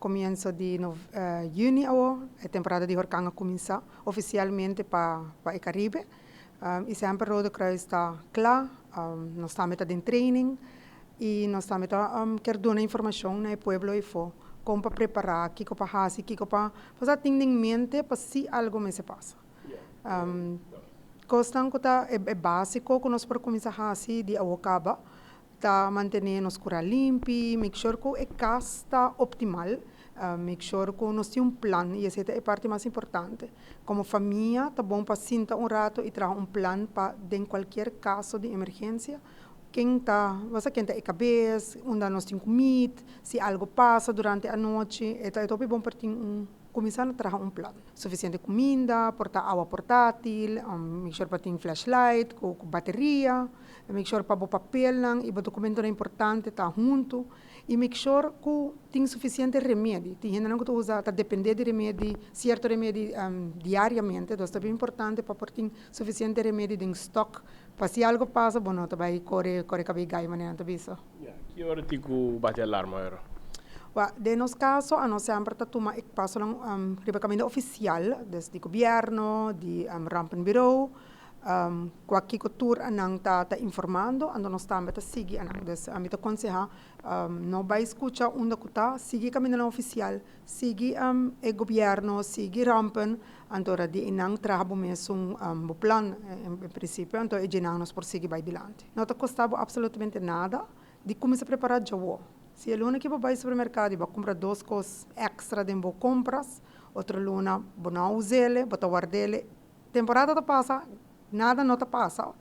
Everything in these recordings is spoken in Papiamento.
Comienso di juni awo, e temporada di horcan a cuminsa oficialmente pa e Caribe. Y semper Rode Kruis ta cla, nos tambe ta den training y nos tambe ta kier duna informacion na e pueblo eyfo con pa prepara, kico pa haci, kico pa tin den mente pa si algo mester pasa. Cosnan cu ta e basico cu nos por cuminsa haci di awo caba ta mantene nos cura limpi, make sure cu e cas ta optimal, make sure cu nos tin un plan y esey ta e parti mas importante. Como famia ta bon pa sinta un rato y traha un plan pa den cualkier caso di emergencia, ken ta, basta ken ta e cabes, unda nos tin cu meet, si algo pasa durante anochi, e ta hopi bon pa tin un cuminsa traha un plan. Suficiente cuminda, por ta awa portatil, make sure pa tin flashlight cu bateria, make sure pa bo papelnan y bo documentonan importante ta hunto y make sure cu tin suficiente remedi. Tin hendenan cu ta usa, ta depende di remedi, cierto remedi diariamente, dus ta bien importante pa por tin suficiente remedi den stock pa si algo pasa, bo no ta bay core core cabey gai, manera nan ta bisa. Yeah. Ki ora tin cu bati alarma ero? Well, den nos caso, anos semper ta tuma e pasonan riba caminda oficial, dus di gobierno, di rampenbureau, cualkier tur anan ta informando, anto nos tambe ta sigui anan. Dus ami ta conseha, no bay scucha unda cu ta, sigui camindanan oficial, sigui e gobierno, sigui rampen, anto ora di nan traha bo mes un bo plan en principio, anto e djenan nos por sigui bay dilanti. No ta costa bo absolutamente nada di cuminsa prepara djawo. Si e luna cu bo bay supermercado y bo cumpra dos cos extra den bo compras, otro luna bo no us'ele, bo ta ward'ele, temporada ta pasa, nada no ta pasa,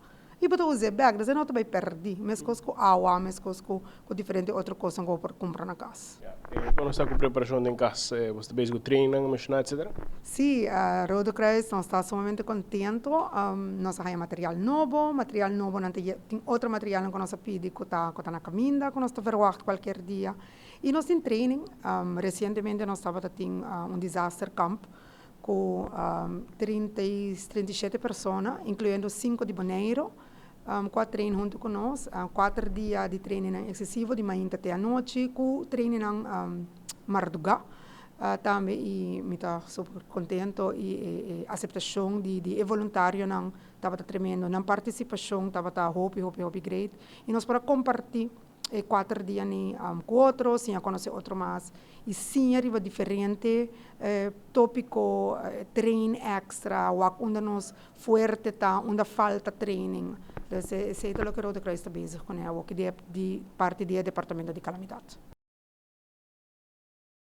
y bo ta us'e bek, dus e no ta bay perdi, mescos cu awa, mescos cu diferente otro cosnan cu bo por cumpra na cas. Yeah. Con ta cu preparacion den cas, bo ta bezig cu training, menciona, etc.? Si, Rode Kruis, nos ta sumamente contento. Nos a haya material nobo, material nobo nan tin otro material cu nos a pidi cu ta na caminda, cu nos ta verwacht cualkier dia. Y nos tin training, recientemente nos tabata tin un disaster camp cu 30, 37 persona, incluyendo 5 di Boneiro, cu a train hunto cu nos, 4 dia di training excesivo, di mainta te anochi, cu training marduga. Tambe y mi ta super contento y aceptacion di e voluntarionan tabata tremendo, nan participacion tabata hopi hopi hopi great y nos por a comparti e 4 dia ni cu otro, siña conoce otro mas y siña riba diferente topico, train extra, wak unda nos fuerte ta, unda falta training. Dus esey ta loke Rode Kruis ta bezig cu ne, di parti di departamento di calamidad.